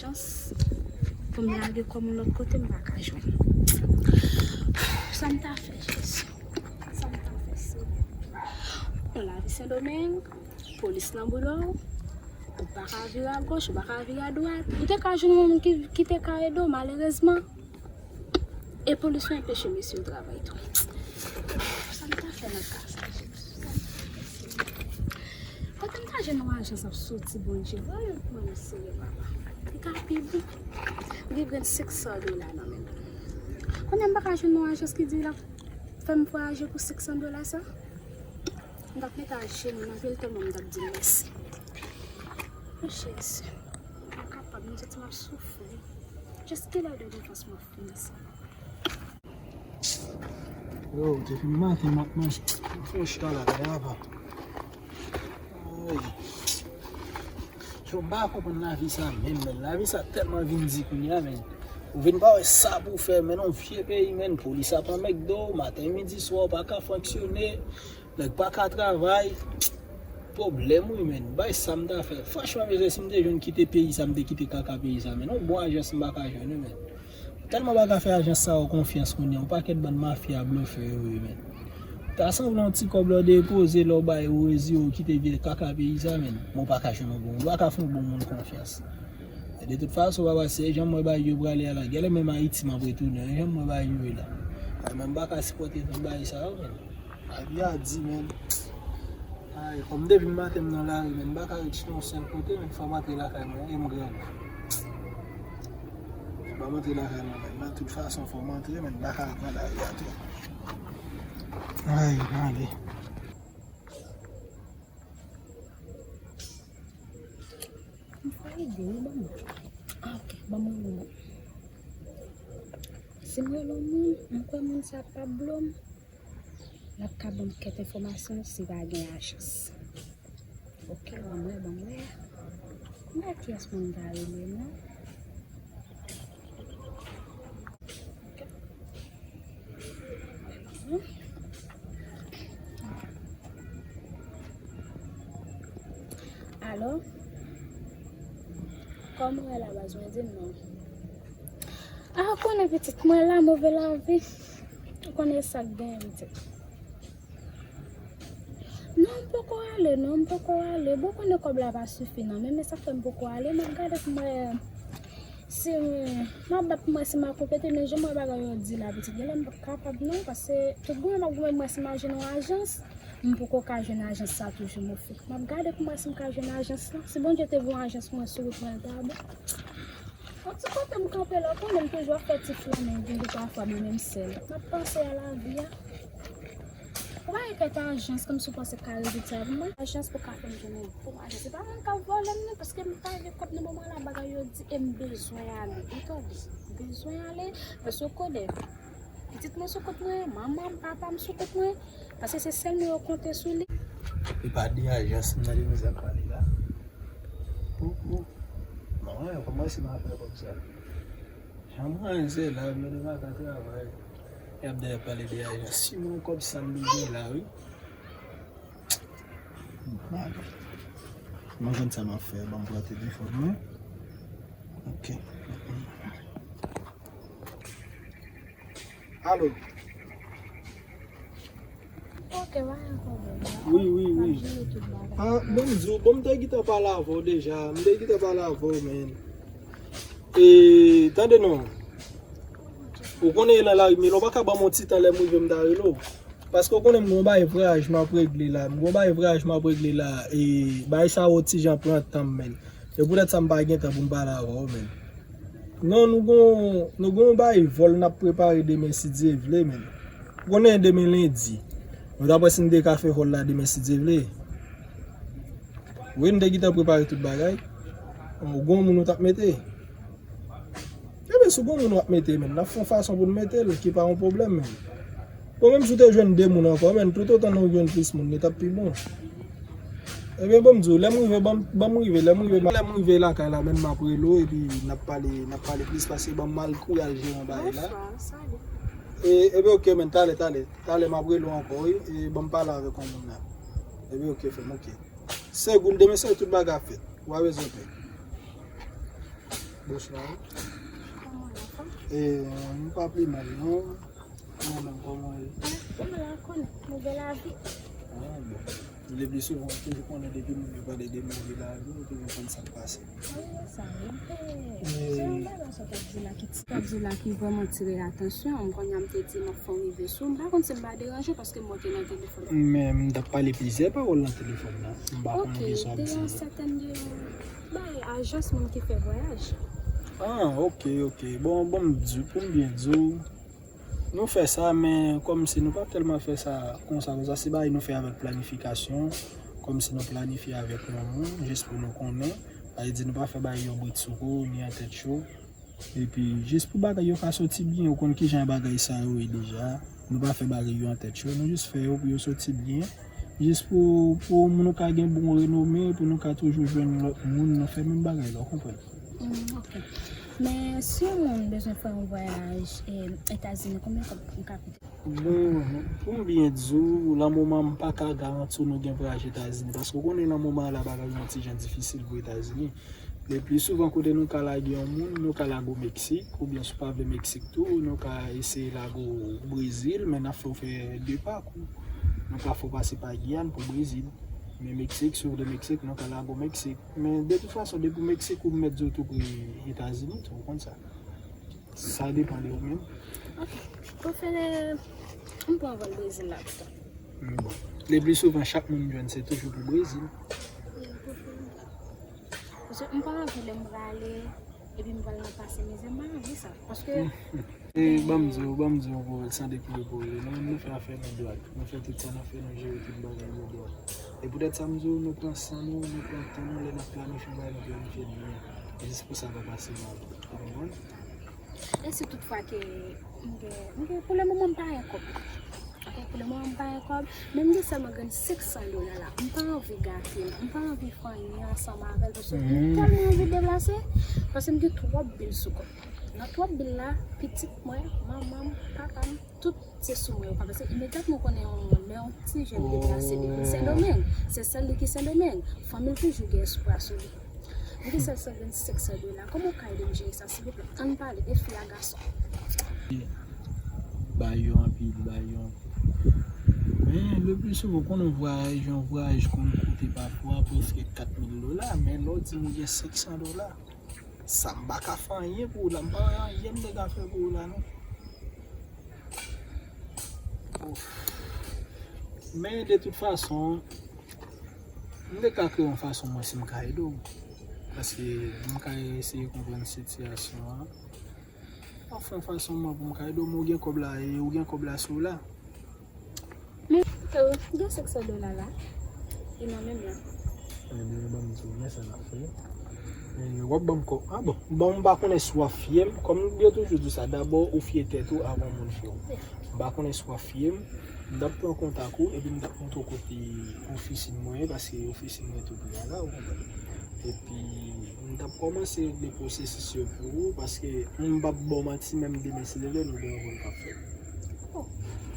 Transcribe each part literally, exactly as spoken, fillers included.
Pou m lage kò m yon lòt kote, m pa ka jwenn. Sa m ta fè, Jezi? Sa m ta fè, Senyè? Yon lavi Sendomeng, polis nan bouda w, ou pa ka vire agoch, ou pa ka vire adwat. Ou te ka jwenn yon moun ki, ki te ka ede w, malerezman. E polis yo anpeche mesye yo travay tou. Sa m ta fè nan ka sa, Jezi? Kote m ta jwenn yon ajans ap soti, Bondye? Voye l pou mwen, Senyè, papa. Li ka pi bon. M gen grenn senk san dola nan men m. Kounye a m pa ka jwenn yon ajans ki di l ap fè m vwayaje pou senk san dola sa? M t ap mete ajenou nan pye l tèlman m t ap di l mèsi. O Jezi, m pa kapab, m santi m ap soufri. Jis kilè de devans mwen fini sa? Yo, depi maten m ap manje. Fò chita la, gade apa. Ay. Yo, m pa konprann lavi sa menm, menm. Lavi sa tèlman vin di kounye a, menm. Ou vin pa wè sa pou w fè, menm, yon vye peyi, menm. Polis ap anmègde w, maten, midi, swa, ou pa ka fonksyone. Nèg pa ka travay. Pwoblèm, wi, menm. Bay sa m ta fè. Franchman, mezanmi, si m te jwenn kite peyi sa, m te kite kaka peyi sa, menm. Yon bon ajans m pa ka jwenn, wi, menm. Tèlman pa ka fè ajans sa yo konfyans kounye a, yon pakèt bann mafya blofè yo ye, menn. Ta sanble yon ti kòb lè w depoze, lè w bay, ou rezi, ou kite vye kaka peyi sa, menn. Men w pa ka jwenn yon bon moun, ou pa ka fè yon bon moun konfyans. E de tout fason, papa, se jan m wè bagay yo prale a la, genlè menm Ayiti m ap retounen, jan m wè bagay yo ye la. Ay, men m pa ka sipòte tout bagay sa yo, menn. Lavi a di, menn. Ay, kòm depi maten m nan lari, menn, m pa ka ret chita yon sèl kote, menn, fò m antre lakay mwen, e m grangou. Fò m antre lakay mwen, menn, nan tout fason, fò m antre, menn, m pa ka ret nan lari a tou. Ay, ale. M fè ide, wi, ban mwen. Ah, ok, ban mwen yon moun. Si m rele yon moun, m kwè moun sa ap pa blo m. L ap ka ban m kèk enfòmasyon si pa gen ajans. Ok, ban m wè, ban m wè. M pa kiyès moun ta rele non. Ok. Alo? Kòman w ye la baz, mwen di m non. Ah, ou konnen pitit mwen la, move lavi. Ou konnen sa k genyen pitit. Non, m poko ale, non, m poko ale. Bon, konnen kòb la pa sifi nan men, men sa k fè m poko ale, m ap gade pou m wè si m ap bat pou m wè si m a konplete, men jan m wè bagay yo di la, pitit, genlè m p ap kapab non, paske tout goumen m ap goumen pou m wè si m a jwenn yon ajans, m poko ka jwenn ajans sa toujou, m ofè. M ap gade pou m wè si m ka jwenn ajans lan. Si Bondye te voye yon ajans pou mwen sou wout mwen, l ta bon. Yon ti kote m kanpe la, ou konnen m toujou ap fè ti flannen, gen de pafwa mwen menm sèl. M ap panse a lavi a. Ou pa gen kèk ajans kòmsi w panse k ka rezoud sa pou mwen? Ajans pou ka fè m jwenn yon bon ajans. Se pa moun k ap vòlè m non, paske m pa gen kòb nan moman la, bagay yo di e m bezwen ale. Ou tande? M bezwen ale, paske w konnen. Pitit mwen sou kont mwen, manman m, papa m sou kont mwen, paske se sèl mwen yo konte sou li. E pa de ajans m nan de mizè ap pale la. Ou, ou. Non, kòman si m a fè kòb sa? Jan mwen se la, m pa ka travay. Y ap dèyè pale de ajans. Si mwen kòb sa m bezwen la, wi. Mwen konn sa m ap fè, ban m pran telefòn mwen. Ok. Alo. Ok, pa gen pwoblèm. Wi, wi, wi. M ap jere tout bagay. Ah, bon, m di w, bon, m te gentan pale avè w deja. M te gentan pale avè w, men. E, tande non. Ou konnen nan lari, men ou pa ka ban m yon ti tan lè m rive m ta rele w. Paske ou konnen m gon bagay vwayaj m ap regle la. M gon bagay vwayaj m ap regle la. E, bagay sa yo ti jan pran tan m, men. E poutèt sa m pa gen tan pou m pale avè w, men. Non, nou gon, nou gon bagay vòl n ap prepare demen si Dye vle, men. Ou konnen demen lendi. Nou t ap wè si n te ka fè vòl la demen si Dye vle. Wi, n te gentan prepare tout bagay. Ou gon moun ou t ap mete? Ebyen, si w gon moun w ap mete, men, n ap fè yon fason pou n mete l, ki pa yon pwoblèm, men. Bon, menm si w te jwenn de moun ankò, men, toutotan nou jwenn plis moun, li t ap pi bon. Ebyen, bon, m di w, lè m rive, ban m, ban m rive, lè m rive, lè m rive lakay la, men, m ap rele w, epi n ap pale, n ap pale plis, paske ban m al kouri al jere yon bagay la. Bonswa, salut. E, ebyen, ok, men, talè, talè, talè, m ap rele w ankò, wi, e ban m pale avèk yon moun la. Ebyen, ok, frè m, ok. Segoun, demen se tout bagay ap fèt. Ou pa bezwen pè. Bonswa. Kòman w ye, anfòm? E, m pa pi mal, non. Kòman, kòman w ye? Kòman la, konnen, nouvèl lavi. Ah, bon. Le pli souvan, ou toujou konnen depi moun yo pale de move lavi, ou toujou konn sa k pase. Wi, sa rive. Se yon bagay sa w t ap di la ki ti, t ap di la ki vrèman tire atansyon m. Kounye a m te di m ap fè yon rive sou ou. M pa konn si m pa deranje w paske m wè w te nan telefòn nan. Men m t ap pale plizyè pawòl nan telefòn nan. M pa konn Ok, kisa w ap te di. Yon sètèn de bagay ajans moun ki fè vwayaj. Ah, ok, ok. Bon, bon, m di, pou m byen di w, nou fè sa, men kòmsi nou pa tèlman fè sa konsa, konsa. Se bagay nou fè avèk planifikasyon, kòmsi nou planifye avèk yon moun, jis pou nou konnen. Sa vle di nou pa fè bagay yo brit sou kou, ni an tèt cho. Epi, jis pou bagay yo ka soti byen, ou konn kijan bagay sa yo ye deja. Nou pa fè bagay yo an tèt cho, nou jis fè yo pou yo soti byen. Jis pou, pou nou ka gen bon renome, pou nou ka toujou jwenn lòt moun, nou fè menm bagay la, ou konprann? Mm, ok. Men si yon moun bezwen fè yon vwayaj e, Etazini, konbyen kòb li ka koute? Bon, pou m byen di w, lan moman m pa ka garanti w nou gen vwayaj Etazini. Paske w konnen lan moman an la bagay yo yon ti jan difisil pou Etazini. Le pli souvan kote nou ka lage yon moun, nou ka lage w Meksik, oubyen si w pa vle Meksik tou, nou ka eseye lage w Brezil, men n ap fè w fè de pakou. Nou ka fè w pase pa Giyàn pou Brezil. Men Meksik, si w vle Meksik, nou ka lage w Meksik. Men de tout fason, depi w Meksik, ou mèt di w tou pre Etazini tou, ou konn sa. Sa depann de ou menm. Ok. Prefere m pran vòl Brezil la pito. Bon. Le pli souvan, chak moun m jwenn se toujou pou Brezil. Paske m pa anvi lè m prale, epi m pral nan pase mizè, m pa anvi sa. Paske E ban m di w, ban m di w, bon, san dekoule pou ou, nou menm nou fè afè nou dwat. Nou fè tout sa n ap fè, nou jere tout bagay nou dwat. E poutèt sa m di w, nou pran san nou, nou pran tan nou, lè n ap planifye bagay, nou planifye byen. E jis pou sa pa pase mal. Ou konprann? E si tout fwa ke m gen, m gen, pou le moman m pa gen kòb. Ok, pou le moman m pa gen kòb, men m gen sèlman grenn senk san dola la. M pa anvi gate l, m pa anvi fè anyen ansanm avè l, paske m tèlman anvi deplase, paske m gen twòp bil sou kò m. Nan twòp bil la, pitit mwen, manman m, papa m, tout se sou mwen yo ka panse. Imedyatman w konnen yon moun, lè yon ti jèn deplase depi Sendomeng, se sèl li ki Sendomeng, fanmi l toujou gen espwa sou li. M gen sèl san grenn senk san dola. Kòman w ka ede m jere sa, silvouplè? Ann pale, de fi a gason. Ba yo anpil, ba yo anpil. Men, le pli souvan, konnen yon vwayaj, yon vwayaj konn koute pafwa prèske kat mil dola, men lè w di m ou gen senk san dola, sa m pa ka fè anyen pou ou la, m pa wè anyen m te ka fè pou ou la, non. Ouf. Men, de tout fason, m te ka kreye yon fason mwen si m ka ede w. Paske m ka eseye konprann sitiyasyon an. Anfen, fason mwen pou m ka ede w, men ou gen kòb la, e ou gen kòb la sou ou la. Men, freo, gen senk san dola la. Li nan men m la. Ebyen, ban m di w, men sa n ap fè. E, w ap ban m kòb. Ah bon, bon, m pa konnen si w ap fye m. Kòm yo toujou di sa, dabò ou fye tèt ou avan moun fye w. M pa konnen si w ap fye m. M t ap pran kontak ou, epi m t ap montre w kote ofisin mwen ye, paske ofisin mwen tou pre a la, ou konprann. Epi, m t ap kòmanse regle pwosesis yo pou ou, paske m p ap ba w manti, menm demen si Dye vle, nou gen yon vòl k ap fèt. Oh,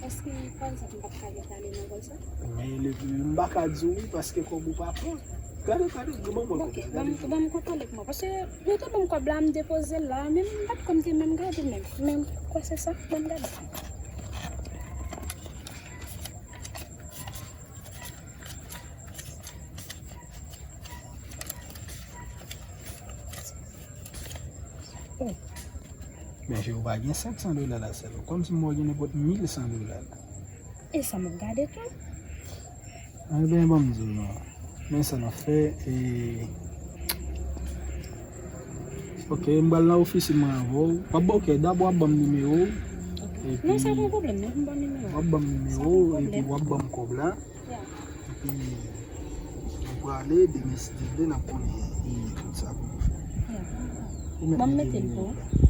èske, pa egzanp, m p ap ka gen prale nan vòl sa? Men, le, m pa ka di w wi, paske kòb ou pa pran. Gade, gade, ban mwen kòb la, gade. Ban m, ban m kontwole kòb mwen, paske yo te ban m kòb la, m depoze l la, men m pa t konn te menm gade menm. Men, kwè se sa, ban m gade. Men Jewova gen senk san dola la sèlman. Kòmsi m wè w gen nenpòt mil san dola la. E sa m ap gade tou. Ebyen, ban m di w non. Men sa n ap fè. E, ok, m pral nan ofisin mwen avè w. W ap ba, ok, dabò w ap ban m nimewo w. Epi, non, sa pa yon pwoblèm, non, m ba w nimewo. W ap ban m nimewo w, epi w ap ban m kòb la. Epi, nou prale, demen si Dye vle, n ap konnen, e, tout sa pou nou fè. Ou mèt mete nimewo w.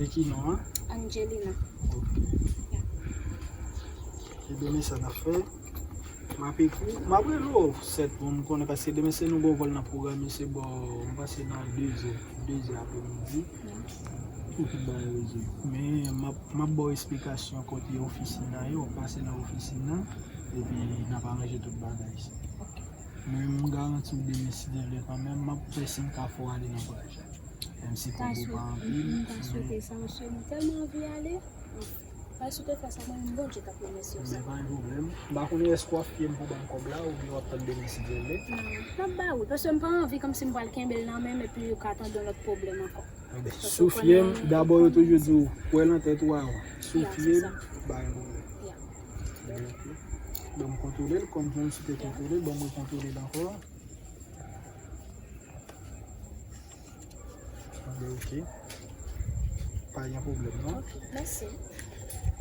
E ki non an? Angelina. Ok. E demen sa n ap fè? M ap ekri w, m ap rele w sèt pou m konnen, paske demen se nou gen yon vòl nan pwograme, se bò, m panse nan de zè, de zè apremidi. Pou tout bagay rezoud. Men m ap, m ap ba w esplikasyon kote ofisin nan ye, w ap pase nan ofisin nan, epi n ap aranje tout bagay. Men m garanti w demen, si Dye vle kanmenm, m ap fè si m ka fè w ale nan plaj la. Menm si kòb ou pa anpil, m ta swete sa, paske m tèlman anvi ale. Paske si w te fè sa, mwen menm Bondye t ap remèsye w sa. Men pa gen pwoblèm. M pa konnen èske w ap fye m pou w ban m kòb la, oubyen w ap tann demen si Dye vle. Non, m ap ba ou l, paske m pa anvi kòmsi m pral kenbe l nan men m epi yo ka tande yon lòt pwoblèm ankò. Anben, si w fye m, dabò yo toujou di w, kwè nan tèt ou avan. Si w fye m, pa gen pwoblèm. Anben, ok. Ban m kontwole l, kòm John si te kontwole l, ban mwen kontwole l ankò. Anben, ok. Pa gen pwoblèm, non? Ok, mèsi.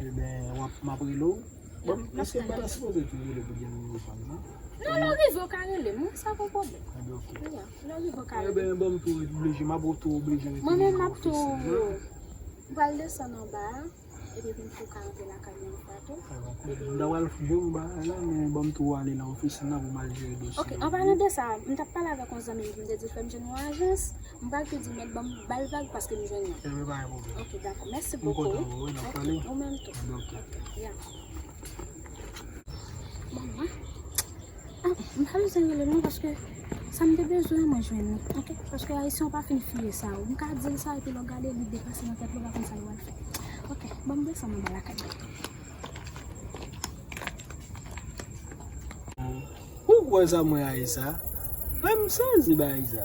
Ebyen, w ap, m ap rele w. Bon, èske m pa ta sipoze tou rele pou gen nimewo pa m, non? Non, lè w rive, w ka rele m, wi, sa pa pwoblèm. Anben, ok. Lè w rive, w ka rele m. Ebyen, bon, m tou oblije, m ap tou oblije rete nan ofisin nan. Mwen menm, m ap tou, m pral desann anba a. Epi pou m tou ka antre lakay mwen yon fwa tou. M ta pral jwenn bagay la, men ban m tou ale nan ofisin nan pou m al jere dosye yo. Ok, an palan de sa, m t ap pale avèk yon zanmi m ki m te di l fè m jwenn yon ajans. M pral tou di l, mèt ban m ba l vag paske m jwenn yon. Ebyen, pa gen pwoblèm. Ok, dakò. Mèsi bokou. M kontan wè w, wi, n ap pale. Ok, ou menm tou. Ebyen, ok. Ok, ya. Bon, mwen. Ah, m pa bezwen rele l non, paske sa m te bezwen an, mwen jwenn li. Ok? Paske Ayisyen yo pa fin fiye sa yo. M ka di l sa, epi lè w gade li depase nan tèt li, ou pa konn sa l pral fè. Ok, ban m desann anba lakay la. Ou kwè sa mwen Ayisa? Mwen m sezi bay sa.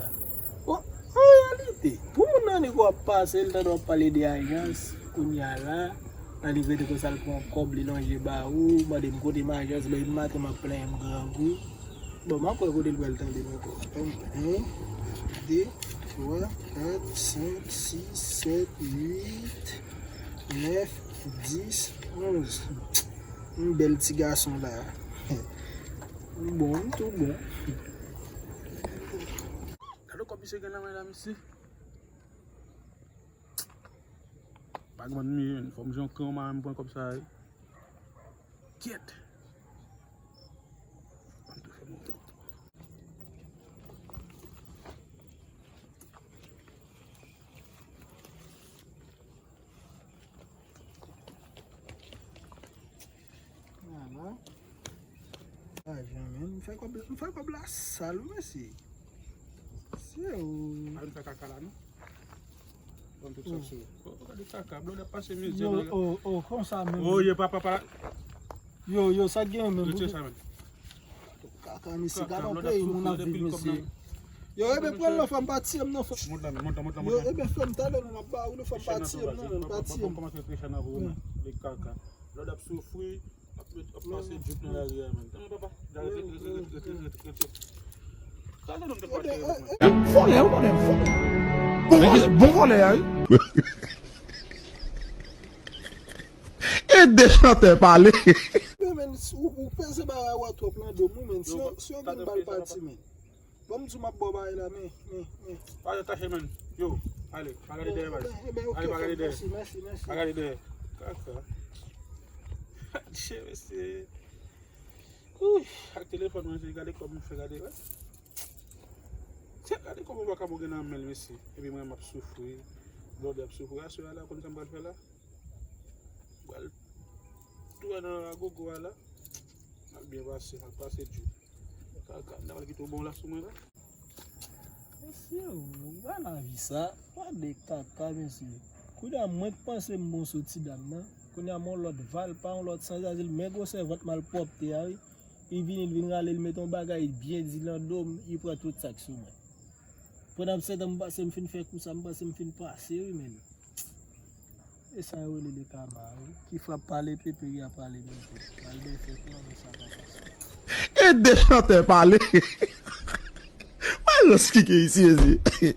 Bon, an reyalite, pou moun nan nèg w ap pase, l tande w ap pale de ajans, kounye a la, nan li rete konsa l pran kòb, li lonje ba ou, mande m kote m ajans, lè yon maten m ap plenyen m grangou. Bon, m ap wè kote l pral tande m ankò. Yon, de, twa, kat, senk, sis, sèt, uit, nèf, dis, onz. M bèl ti gason la. M bon, m tou bon. Gade kòb misye gen nan men la, mesye. Pa gen moun, men fò m jwenn yon kran, m pran kòb sa a. Kyèt. Ban m tou fè moto. Ala. Lajan, men. M fè kòb, m fè kòb la sal, wi, mesye. Se ou. Pa vin fè kaka la, non. Ban m tout sa sou. Oh, gade kaka, blòd ap pase mizè. Yo, oh, oh, konsa menm. Oh, ye papa, pa. Yo, yo, sa k gen menm? Retire sa, men. Kaka, mesye, gade yon peyi moun ap viv, mesye. Yo, ebyen, pran l non, fò m pa tiye m non, fò. Mont la, mont la, mont la, mont la. Yo, ebyen, frè m, talè non, m ap ba ou non, fò m pa tiye m non, men, pa tiye m. Kòmanse preche nan pou ou, men. Li kaka. Blòd ap soufri, ap met, ap pase djoup nan lari a, men. Tanmen, papa, gade, rete, rete, rete, rete, rete. Gade non, te pase, men. Vòlè, ou konnen vòlè. Bon vòlè, bon vòlè a, wi. Ede chantè pale. Men, men, ou, ou peze bagay ou a twòp nan do m, wi, men. Si yo, si yo vin ba l pati, men. Bon, m di w m ap ba w bagay la, men, men, men. Pa tache, men. Yo, ale, pa gade dèyè, baz. Ebyen, ebyen, ok, frè m, mèsi, mèsi, mèsi. Pa gade dèyè. Kaka. Adje, mesye. Ouh, ak telefòn mwen, se gade kòb m fè gade, wè. Se gade kòb vakabon gen nan men l, mesye. Epi mwen, m ap soufri. Blòdè ap soufri. Aswè a la, konn sa m pral fè la? Pral tou wè nan agogo a la. Al byen pase, al pase djou. Kaka, m ta pral kite w bon la sou mwen la. Mesye, ou wè lavi sa? Gade kaka, mesye. Kounye a, mwen k panse m bon sou ti dam nan. Kounye a, m yon lòt valpa, yon lòt sanzazil, men gwosè vant malpwòpte a, wi. Li vini, li vin rale, li met yon bagay byen di nan do m, li pran tout sa k sou mwen. Pandan m sèt an, m panse m fin fè kou sa, m panse m fin pase, wi, men. E sa yo rele le kama, wi. Ki frap pale, pepe, y a pale, men. Al byen fèt, non, men sa pa pase. Ede chantè pale. Wè lòs ki gen isi, mesye.